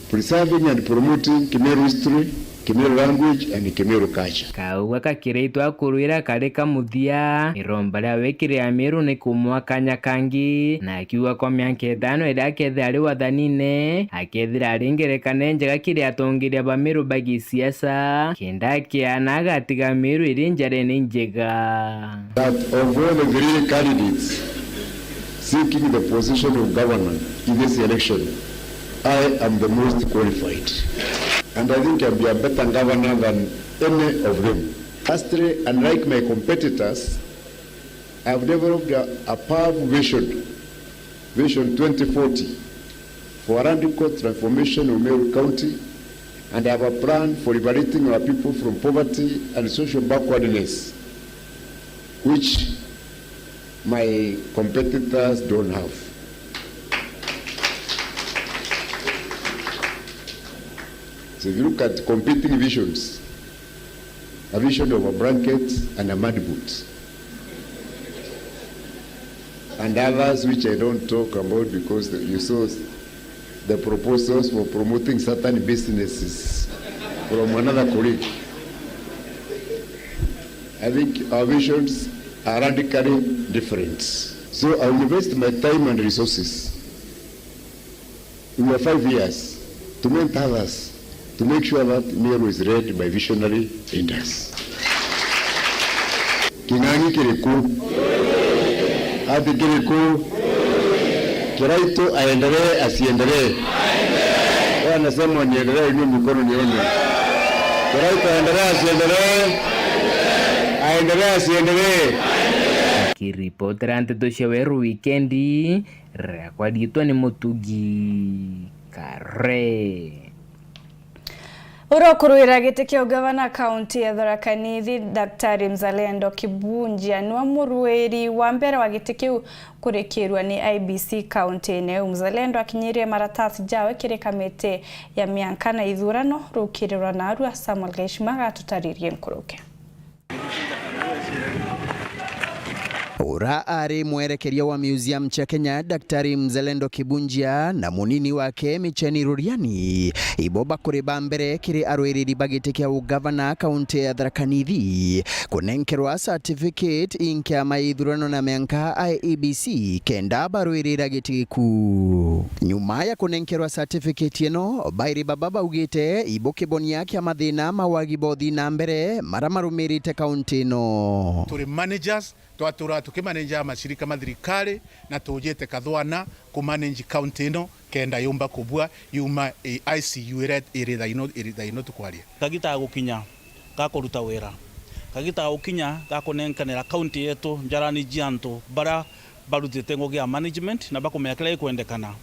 preserving and promoting Kimeru history, Kimeru language and Kimeru culture. Kau gaka Kiraitu akurwira kari ka muthia, iromba riawe kiri Amiru ni kumwa kanya kangi, na akiuga kwa mianka itano iria akethira ari wathanine, akethira ari ngerekano injega kiri atongeria ba Miru ba gisiasa, kenda akiana agatiga Miru iri njarene injega. That of all the three candidates seeking the position of governor in this election, I am the most qualified. And I think I'll be a better governor than any of them. Lastly, unlike my competitors, I have developed a, a powerful vision, Vision twenty forty, for a radical transformation of Meru County, and I have a plan for liberating our people from poverty and social backwardness, which my competitors don't have. So if you look at competing visions, a vision of a blanket and a mud boot, and others which I don't talk about because the, you saw the proposals for promoting certain businesses from another colleague. I think our visions are radically different. So I will invest my time and resources in the five years to mentor others to make sure that Meru is led by visionary leaders. King'ang'i kiri ku? Ati kiri ku? Kiraitu aendelee, asiendelee? Wewe anasema niendelee, inua mikono nione. Rai kuendelea asiendelee. Aendelee asiendelee. Akiripotera nteto cia Weru Wikendi, riakwa riitwa ni Mutugi Kare. Uria ukuruira giti kia ugavana kaunti ya Tharaka Nithi, Daktari Mzalendo Kibunjia, niwe muruiri wa mbere wa giti kiu kurikirua ni I E B C kaunti-ini iu. Mzalendo akinyirie maratasi jawe kiri kamiti ya mianka na ithurano rukirirwa narua. Samuel Gaishima agatutaririe nkuruki. Ura ari mwerekeria wa Museum cia Kenya, Daktari Mzalendo Kibunjia, na munini wake Micheni Ruriani, ibo bakuri ba mbere kiri arwiriri ba giti kia ugavana kaunti ya Tharaka Nithi kunenkerwa certificate i nkiama ya ithurano na mianka I E B C kenda barwirira giti giku. Nyuma ya kunenkerwa certificate ino, bairi baba baugite ibukibonia kia mathina ma wagi ba uthii na mbere mara marumirite kaunti ino. Turi managers, twatura tukimanage mashirika ma thirikari, na tujite Kathwana kumanage kaunti ino kenda yumba kubua yuma i I C U iria iri thaa ino, iri thaa ino tukwaria. Kagita ga gukinya ga kuruta wira, kagita ga gukinya ga kunenkanira kaunti yetu njarani cia antu baria barutite ngugi ya management na bakumenya kiria gikwendekana,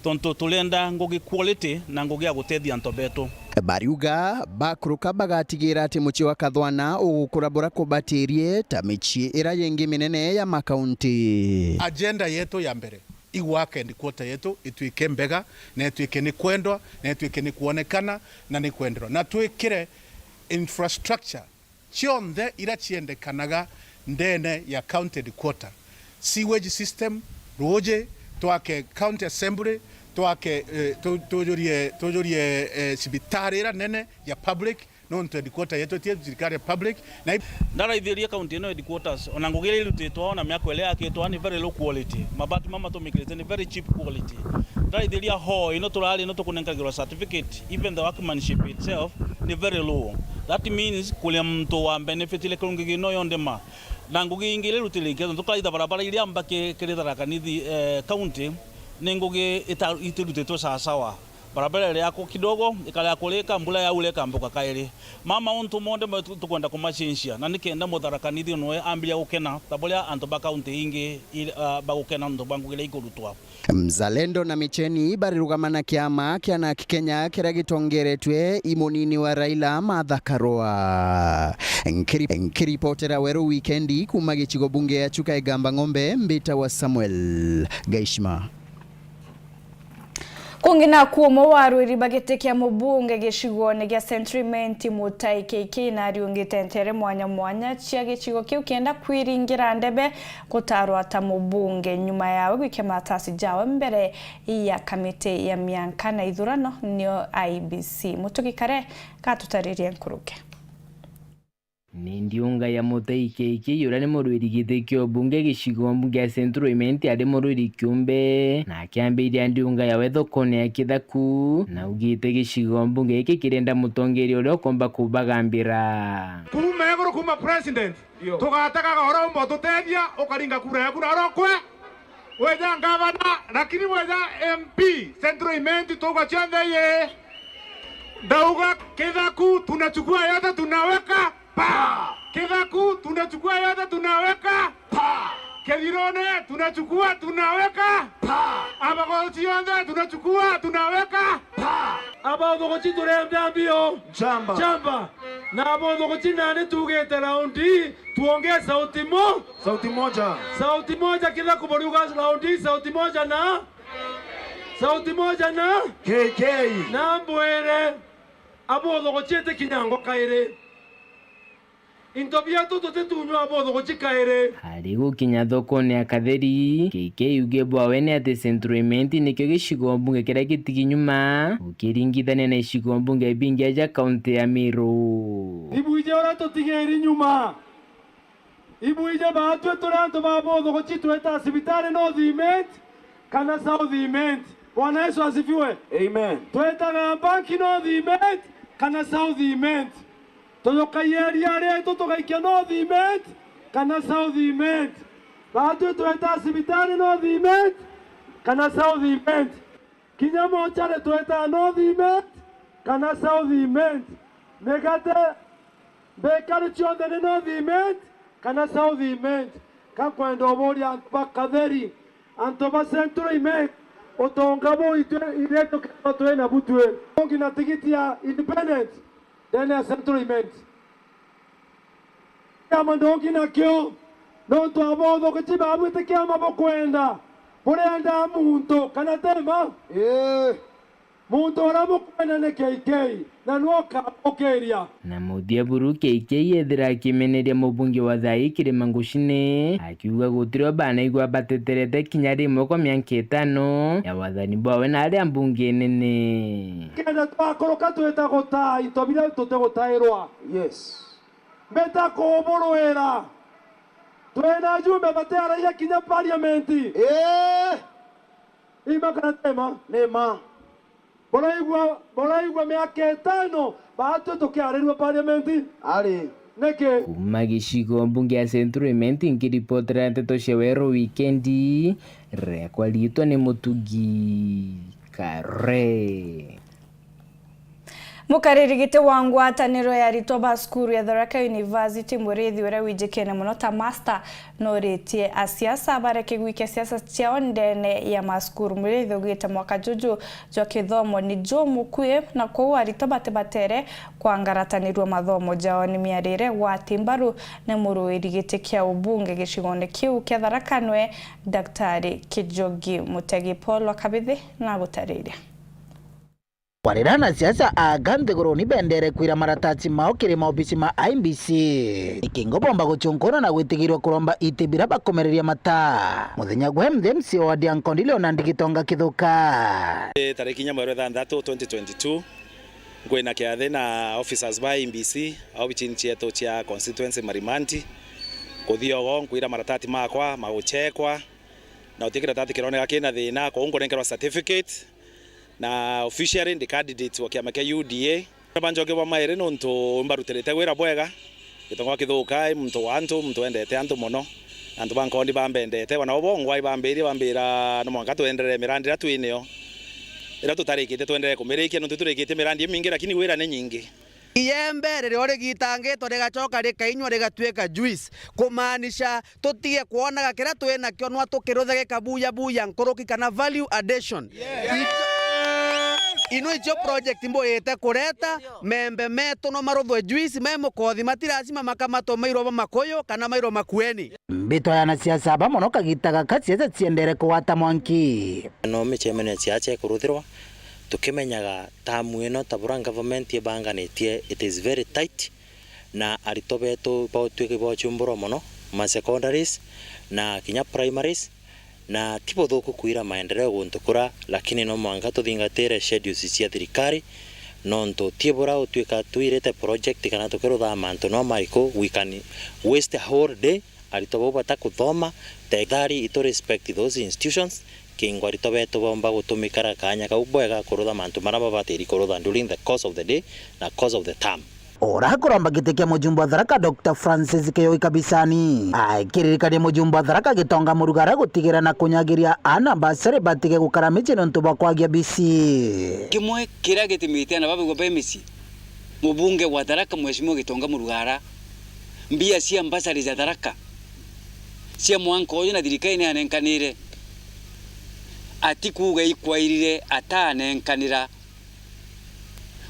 tontu turenda ngugi quality na ngugi ya gutethia antu betu. Bariuga bakuruka bagatigira ati mucii wa Kathwana ugukura bura kubatirie ta micii iria yingi minene ya makaunti. Agenda yetu ya mbere igwaka headquarter yetu itwike mbega, na itwike ni kwendwa, na itwike ni kwonekana, na ni kwenderwa, na twikire infrastructure cionthe iria ciendekanaga ndene ya county headquarter: sewage system, ruuji, twake county assembly, twake, eh, tu-, tujurie, tujurie, eh, cibitari iria nene ya public, nontu headquarter yetu ti thirikari ya public. Na i- Ndaraithiria county ino headquarters, ona ngugi iria irutitwo, ona miako iria yakitwo ni very low quality. Mabati mama matumikirite ni very cheap quality. Ndaraithiria hoo ino turari ino tukunenkagirwa certificate, even the workmanship itself ni very low. That means kuria muntu wa benefit ile kirungi ino yonthe ma. Na ngugi ingi iria irutirike, tontu tukaitha barabara iria mbaki kiri Tharaka Nithi, eh, county, ni ngugi ita-, itirutitwe sawasawa. Barabara iriakwa kidogo, ikarea kurika, mbura yaura ikambuka kairi. Ma mauntu monthe ma tu-, tukwenda kumacenjia, na nikenda Mutharaka Nithi nowe ambiria gukena, ta buria antu ba kaunti ingi ir-, ah, bagukena nontu bwa ngugi iria ikurutwa. Mzalendo na Micheni barirugama na kiama kia Narc Kenya kiria gitongeretwe i munini wa Raila, Martha Karua. Nkiri-, nkiripotera Weru Wikendi kuuma gicigo bunge ya Chuka Igamba Ng'ombe, mbitagwa Samuel Gaishima. Kungi naku, umwe wa arwiri ba giti kia mubunge gicigone gia Central Imenti, Mutai K K, nariungite ntere mwanya mwanya cia gicigo kiu kenda kwiringira ndebe gutarwa ta mubunge, nyuma yawe gwikia maratasi jawe mbere ya kamiti ya mianka na ithurano, niyo I E B C. Mutugi Kare gatutaririe nkuruki. Ni ndiunga ya Mutai K K, uria ni murwiri giti kia ubunge gicigo mbunge ya Central Imenti, ari murwiri kiumbe, na akiambiria ndiunga yawe thokone ya Kithaku, na augite gicigo mbunge giki kirenda mutongeria uria ukomba kubagambira. Kuuma iguru, kuuma president, tugatega goro umba ututethia, ukaringa kura yaku na urokwe. Weja ngavana, lakini weja M P, Central Imenti, tugwa cionthe ye. Ndauga Kithaku, tunachukua yote, tunaweka pa. Kithaku, tunachukua yote, tunaweka pa. Kithirone, tunachukua, tunaweka pa. Abagochi yonthe, tunachukua, tunaweka pa. Abagochi turenda mbio. Chamba. Chamba. Na abagochi nani tugite raundi, tuongee sauti mo. Sauti moja. Sauti moja, Kithaku boriuga raundi, sauti moja na, sauti moja na K K. Na mbwire, abothogochete kinyango kairi. Into bietu tutitunywa abothogochi kairi. Ari gukinya thokone ya Katheri, K K yuge bwawe ni ati Central Imenti nikio gicigo mbunge kiria gitigi nyuma, ukiringithania na icigo mbunge bingi aja kaunti ya Meru. Ibwije uria tutigiri nyuma. Ibwije baatwi turi antu ba bothogochi, tweta cibitari North Imenti kana South Imenti. Bwana Yesu asifiwe. Amen. Twetaga mbanki North Imenti kana South Imenti. Tujukagia iria rietu tugaikia North Imenti kana South Imenti. Baatwi tweta cibitari North Imenti kana South Imenti. Kinya mochari tweta North Imenti kana South Imenti. Migate, mbikari cionthe ni North Imenti kana South Imenti? Ka nkwenda uburia antu ba Katheri, antu ba Central Imenti, utonga buu itwi iria tukethirwa twi nabu twi? Ungi na tigiti ya independent ndene ya Central Imenti. Kiama ndongi nakio, nontu abothokeji babu iti kiama bukwenda, burenda muntu, kana tema? Ii. Muntu uria bukwenda ni K K, na nwe ukamukiria. Na muthia buru K K ethira akimeneria mubunge wa thai Kirima Ngucine, akiuga gutirio banaigua bateterete kinya rimwe kwa mianka itano ya wathani bwawe na aria mbunge nene. Kenda twakuruka twita gutaa into biria tutigutairwa. Yes. Mbita kuburwira. Twina ajumbe batiaragia kinya parliament. Ii. Ima kana tema? Ni ma. Buraigua, buraigua miaka itano, baatwi tukiarirua parliament? Ari. Niki? Kuma gicigo mbunge ya Central Imenti, nkiripotera nteto cia Weru Wikendi, rekwa riitwa ni Mutugi Kare. Mukariri giti wa ngwataniro ya aritwa ba cukuru ya Tharaka University, Muriithi, uria wijikene mono ta master, noritie asiasa bareke gwikia siasa ciao ndene ya macukuru. Muriithi augite mwaka juju jwa kithomo ni jumukui, na kwou aritwa batibatere kwangaratanirua mathomo jao. Ni miarire gwati mbaru ni muruiri giti kia ubunge gicigone kiu kia Tharaka nwe Daktari Kijogi Mutegi. Paul wa Kabithi na gutariria. Kwarira na siasa, aka nthiguruni bendere kwira maratati mao kiri maobisi ma I E B C. Ikingo bomba guchunkuna na gwitigirwa kuromba iti bira bakomereria mata. Muthenya gwe M C wa Diankondile ona ndigitonga kithuka. Tariki inya mweri wa ithanthatu twenty twenty-two, nkwina kiathi na officers ba I E B C, au bichini cietu cia constituency Marimanti. Kuthia ogo nkwira maratati makwa maguchekwa, na uti kiratati kironeka kina thina, kwou nkunenkerwa certificate, na officially ndi candidate wa kiama kia U D A. Banjoke bwa mairi nontu mbarutirite wira bwega, gitonga kithuka, i muntu wa antu, muntu wendete antu mono. Antu ba Nkondi bambendete, wana bo bongwa ibambirie, bambira no mwanka twenderee mirandi iria twinayo. Iria tutarikitie twenderee kumirikia, nontu turikitie mirandi imingi, lakini wira ni nyingi. Iembe ririo rigitangitwe rigacoka rikainywa rigatuika juice, kumaanisha tutige kwonaga kiria twinakio nwa tukiruthagika buya buya nkuruki kana value addition. Icio, ino icio project mbuyite kureta, membe metu no maruthwe juice me mukothi, mati lazima makamatwe mairwa ba makuyu kana mairwa makueni. Mbitwa ya anasiasa aba mono kagita gaka siasa ciendere kugwata mwanki. No micemanio ya siasa ikuruthirwa, tukimenyaga tamu ino ta bura government ibanganitie, it is very tight, na aritwa betu bautwika ibwachumburwa mono ma secondaries na kinya primaries, na ti buthuku kwira maendeleo guntu kura, lakini no mwanka tuthingatire schedules cia thirikari, nontu ti bura utwika twirite project kana tukirutha mantu no mariku, we can waste a whole day. Aritwa bau batakuthoma, tafadhali itu respect those institutions, kingo aritwa betu bomba gutumikara kaanya kau bwega kurutha mantu maria babatiri kurutha during the course of the day na course of the term. Urakuromba giti kia mujumbe wa Tharaka, Doctor Francis Kiyoi Kabisani, akiririkania mujumbe wa Tharaka Gitonga Murugara gutigira na kunyagiria ana basari batige gukara micii nontu bwa kwagia bisi. Kimwe kiria gitimite ana babigwa be micii, mubunge wa Tharaka, Mheshimiwa Gitonga Murugara, mbia cia mbasari ja Tharaka cia mwanka uju na thirikari ni anenkanire, atikuuga ikwairire atanenkanira.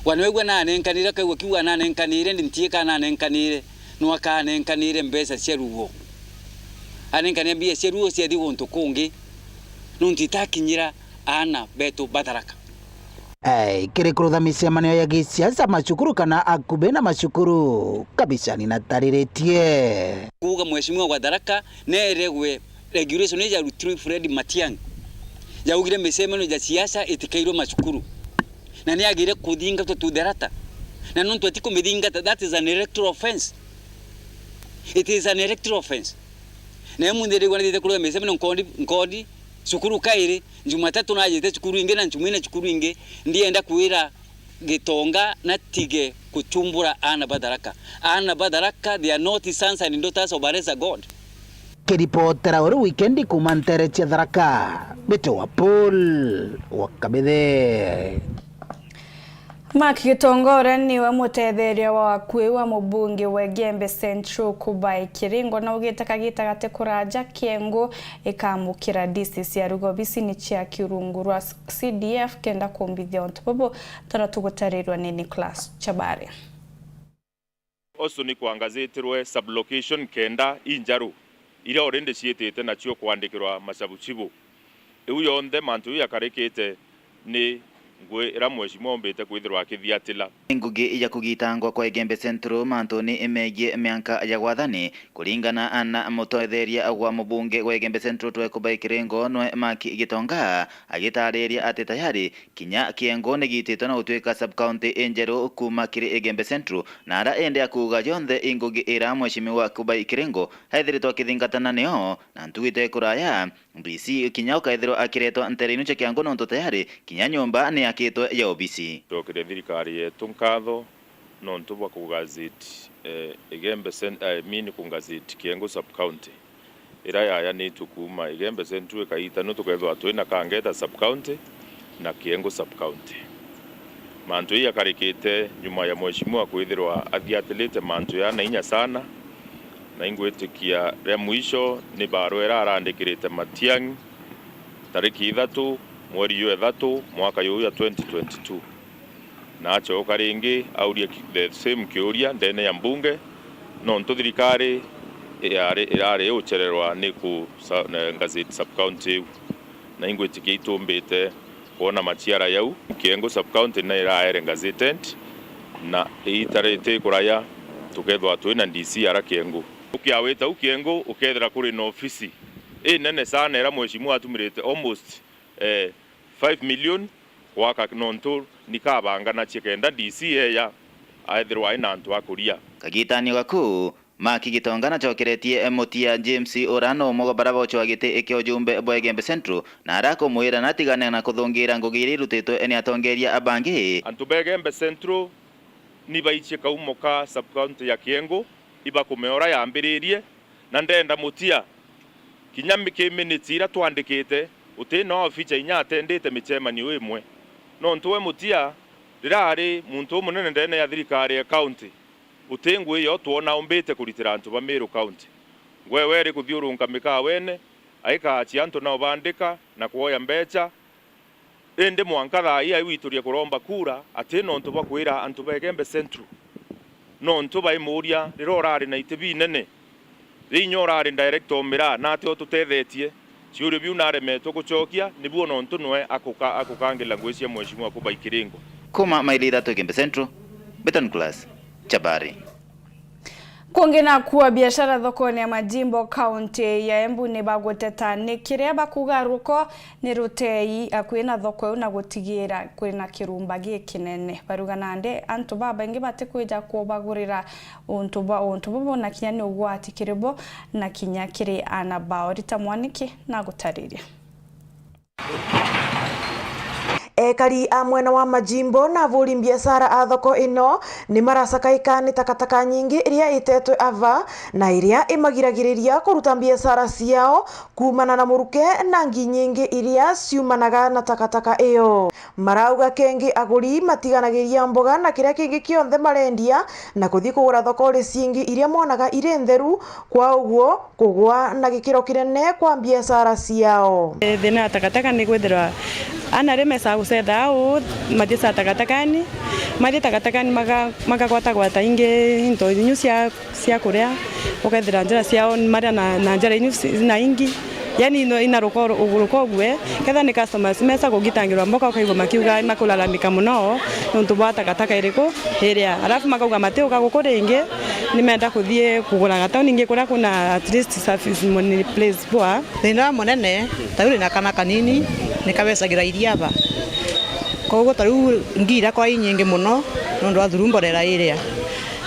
Wanwegua nanenkanire, akaigua kiuga nanenkanire, ndi ntiika nanenkanire, no akanenkanire mbeca cia ruo. Anenkanire mbia cia ruo ciathi guntu kungi, nontu itakinyira aana betu ba Tharaka. Ei, kiri kurutha micemanio ya gisiasa macukuru kana akubi na macukuru, Kabisani natariritie. Kuuga mheshimiwa wa Tharaka neregwe regulation ya Rutiri Fred Matiang'i yaugire micemanio ya siasa itikairwe macukuru, na niagire kuthingatwa to the letter, na nontu atikumithingata, that is an electoral offence. It is an electoral offence. Na munthi ndigwa nithite kuruga micemanio Nkondi, Nkondi, cukuru kairi, Jumatatu najite cukuru ingi na Jumaine cukuru ingi, ndienda kwira Gitonga natige kuchumbura aana ba Tharaka. Aana ba Tharaka, they are not sons and daughters of a lesser God. Kiripotera uri wikendi kuuma ntere cia Tharaka, mbitagwa Paul wa Kabithe. Mark Gitonga, uria niwe mutetheria wa akui wa mubunge wa Igembe Central Kubai Kiringo, naugite kagita gati kuraja Kiengu ikamukira D C C aruga obisini cia kiurungu rwa C D F kenda kumbithia untu bubu, tara tugutarirwa ni Nicholas Chabari. Usu ni kwangazitirwe sub-location kenda injaru, iria already ciitite nacio kwandikirwa macabucibu. Iu yonthe, mantu iu jakarikite ni ngui iria mheshimiwa umbite kwithirwa akithiatila. Ngugi ya kugitangwa kwa Igembe Central mantuni megie mianka ya gwathani, kuringana na mutetheria wa mubunge wa Igembe Central Twekubai Kiringo nwe Mark Gitonga, agitariria ati tayari kinya Kiengu nigititwe na gutuika sub-county injeru kuuma kiri Igembe Central, na ara indi akuuga yonthe i ngugi ira mheshimiwa Kubai Kiringo aithiritwe akithingatana nio, na ntugu ite kuraya, D C kinya ukaithirwa akiretwa ntere inu cia Kiengu nontu tayari kinya nyomba ni yakitwe ya obisi. Twokeria thirikari yetu nkatho nontu bwa kugazeti, eh, Igembe Cen-, I mean, kugazeti Kiengu sub-county, ira yayanitue kuuma Igembe Central ikaita nu tukethirwa twina Kangeta sub-county na Kiengu sub-county. Mantu ii jakarikite nyuma ya mheshimiwa kwithirwa athiatilite mantu jana inya sana, na ingwitikia ria mwisho ni barua ira arandikirite Matiang'i tariki ithatu mweri jwa ithatu mwaka juju jwa twenty twenty-two. Na acoka ringi auria ki-, the same kiuria ndene ya mbunge, nontu thirikari yari, irari iuchererwa ni ku-, sa-, na gazette sub-county iu. Na ingwitikia itumbite kwona maciara jau. Kiengu sub-county na iraere gazetted, na iita riti kuraya tukethwa twina D C ara Kiengu. Ukiawita u Kiengu ukethira kuri na ofisi inene sana ira mheshimiwa atumirite almost, eh, five million gwaka, nontu ni kabanganacie kenda D C eja aethirwa aina antu a kuria. Kagitani gaku, Mark Gitonga nacokeretie mutia James Orano, umwe bwa bara bocwa giti kia ujumbe bwa Igembe Central, na arakumwira natigane na kuthungira ngugi iria irutitwe ni atongeria abangi. Antu ba Igembe Central ni baichie kaumo ka sub-county ya Kiengu, ibakumea uria yambiririe, na ndenda mutia kinya mi-, ki minutes iria twandikite, uti na oficha inya atendite michemanio imwe. Nontu we mutia, riria ari muntu umunene ndene ya thirikari ya county, uti ngui yo twona umbite kuritira antu ba Meru County. Ngwewe iri kuthiurunka mikawene, aikaacia antu nao bandika na kwoya mbecha, indi mwanka thaa ii aigwituria kuromba kura ati nontu bwa kwira antu ba Igembe Central. Nontu baimuria riria urari na iti binene, riria inya urari director o miraa, nati ututethetie? Ciuria biu naremetwe gucokia, nibuo nontu nwe akuka-, akukangila ngui cia mheshimiwa Kubai Kiringo. Kuma maili ithatu Igembe Central, Beton Class, Chabari. Kungi naku, abiashara thokone ya Majimbo, kaunti ya Embu, ni baguteta ni kiria bakuga ruko ni rutei akui na thoko iu na gutigira kuri na kirumba gikinene. Baruga nandi antu babaingi batikwija kubagurira untu bwa untu bubu, na kinya ni ugwati kiri bo na kinya kiri aana bao. Rita Mwaniki nagutariria. Ekari a mwena wa Majimbo na aburi biashara a thoko ino ni maracakaika ni takataka nyingi iria itetwe ava na iria imagiragiriria kuruta biashara ciao kuumana na muruke na ngi nyingi iria ciumanaga na takataka iyo. Marauga kengi aguri matiganagiria mboga na kiria kingi kionthe marendia na kuthi kugura thokori cingi iria monaga iri ntheru, kwa uguo kugwa na gikiro kinene kwa biashara ciao. Eh, thina ya takataka ni kwithirwa aana riria mesaga gucetha au, mathiaga takatakani, mathie takatakani maka-, makagwatagwata ingi into inyu cia, cia kuria, ukethira njara ciao ni maria na, na njara inyu ci-, na ingi, yani ino ina ruko-, ruko gwe, ketha ni customers mesa kugitangirwa mboka, ukaigua makiuga makulalamika muno nontu bwa takataka iriku iria, alafu makauga matiuka guku ringi, ni menda kuthie kuguraga tauni ingi kuria kuna at least service moni place poa. Thina uria munene, ta riu ndi na kana kanini, ni kawecagira iria ava. Koguo ta riu ngi irakwa i nyingi muno nontu wa thuru mborera iria.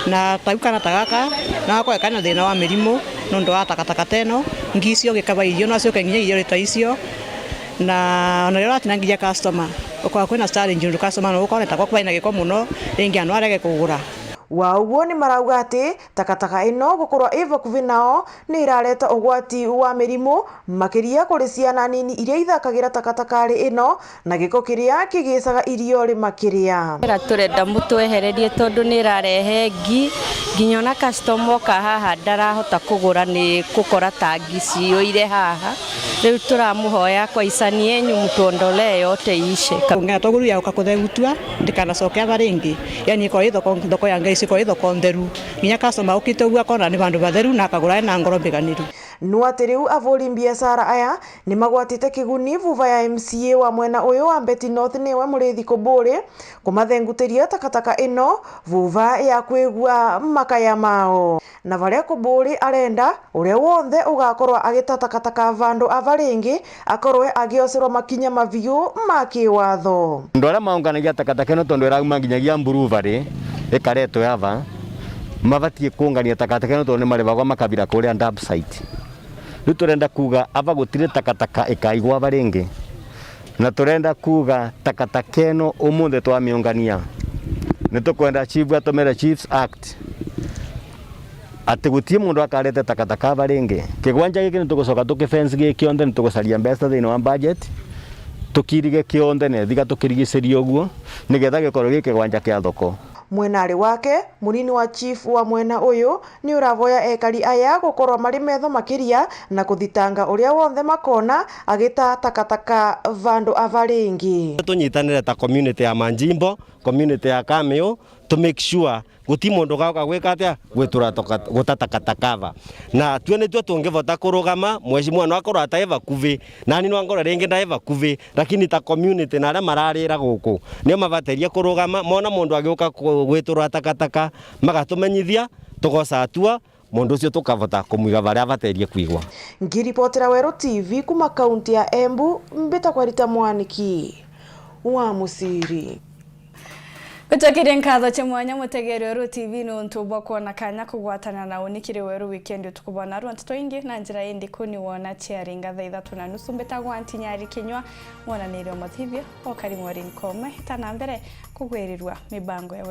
Na ta riu kana ta gaka, no gakorwe kari na thina wa mirimu nontu wa takataka ta ino, ngi icio gikaba irio, no acoke nginya irio ta icio. Na ona riria uratina nginya customer, ukoragwa kwina challenge nontu customer no ukone ta gwaku bai na giko muno, ringi antu arege kugura. Wa uguo ni marauga ati takataka ino gukorwa i vakuvi nao ni irareta ugwati wa mirimu, makiria kuri ciana nini iria ithakagira takataka ari ino, na giko kiria kigicaga irio ri makiria. Ira turenda mutwehererie tondu ni irarehe ngi, nginya ona customer oka haha ndarahota kugura ni gukora ta ngi ciuire haha. Riu turamuhoya kwa hisani yenyu mtuondolee yote iishe. Ungea toguru ya uka kuthegutua, ndikanacoke ava ringi. Yani ikorwo i thoko, thoko ya Ngai, ikorwo i thoko ntheru. Nginya customer ukite uguo akona ni vandu vatheru na akagura ena ngoro mbiganiru. No ati riu avuri mbiacara aya ni magwatite kiguni vuva ya M C A wa mwena uyu wa Mbeti North niwe Muriithi Kuburi kumathengutiria takataka ino vuva ya kwigua makaya mao. Na varia Kuburi arenda uria wonthe ugakorwa agita takataka vandu ava ringi akorwe agiocerwa makinya maviu ma kiwatho. Andu aria maunganagia takataka ino tondu irauma nginyagia Mburuvari ikaretwe ava, mabatie kuungania takataka ino tondu ni marivagwa makavira kuria dump site. Riu turenda kuuga ava gutiri takataka ikaigwa ava ringi. Na turenda kuuga takataka ino umunthi twamiungania, ni tukwenda chief atumire Chiefs Act ati gutii mundu akarete takataka ava ringi. Kigwanja giki ni tugucoka tukifence gi kionthe, ni tugucaria mbeca thiini wa budget, tukirige kionthe na ithiga tukirigicerie uguo, nigetha gikorwe gi kigwanja kia thoko. Mwenari wake, munini wa chief wa mwena uyu, ni uravoya ekari aya gukorwa mari metho makiria na kuthitanga uria wonthe makona agita takataka vandu ava ringi. Tunyitanire ta community ya Manjimbo, community ya Kamiu, to make sure guti mundu gauka gwika atia, gwitura toka-, guta takataka ava. Na tue nitue tungivota kurugama, mheshimiwa no akorwo atai vakuvi, nani no angore ringi ndai vakuvi, lakini ta community na aria mararira guku, nio mabaterie kurugama, mona mundu agiuka ku-, gwitura takataka, magatumenyithia, tugoca atua, mundu ucio tukavota kumwiga varia abaterie kwigwa. Ngiripotera Weru T V kuma kaunti ya Embu, mbitagwa Rita Mwaniki wa Musiri. Gucokeria nkatho cia mwanya mutegeri Weru T V niuntu bwa kwona kanya kugwatana na uni kiri Weru wikendi utuku bwa narua. Nteto ingi na njira indiku ni wona ciaringa thaa ithatu na nusu. Mbitagwa Anti Nyari Kinyua, mwonaniria muthithia, okari Maureen Kome. Tana mbere kugwirirua mibango ya